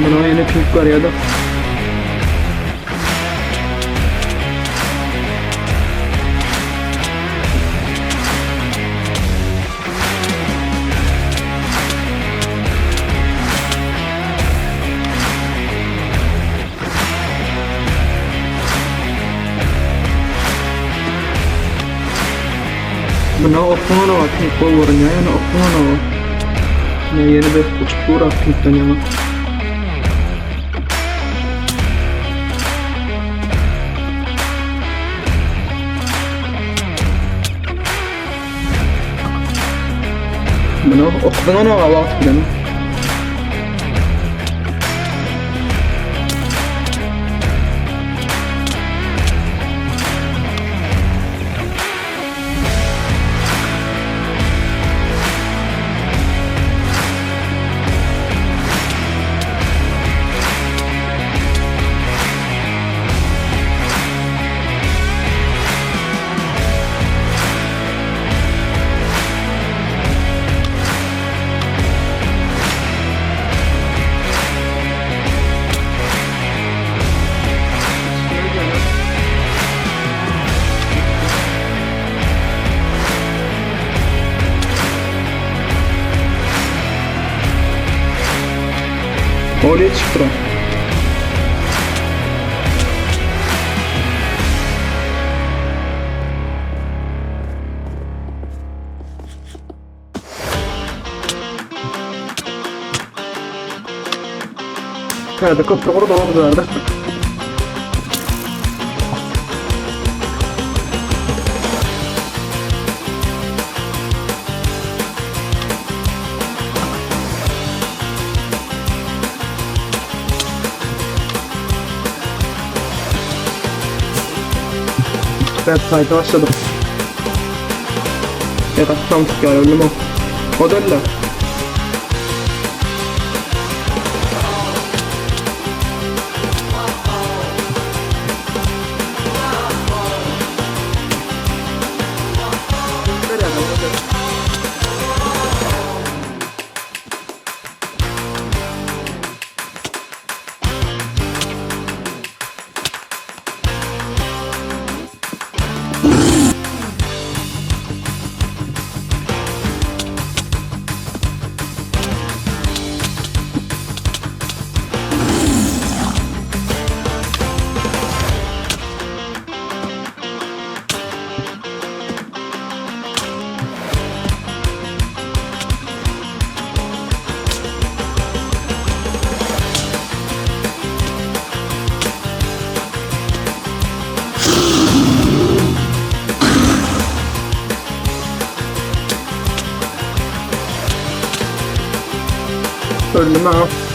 Buna ýene pink barýar-da. Buna okuna pink gowy görünýär, ýöne okuna Ne ýene bir uçup dur pinkden ýaňa. Bunu okudun onu wagt bilen. Ol ýetişip duran. Täze köprü gurdu orada. Evet sayda başladık. Evet tam tutuyor öldüm o. O da öldü. Öldüm ha.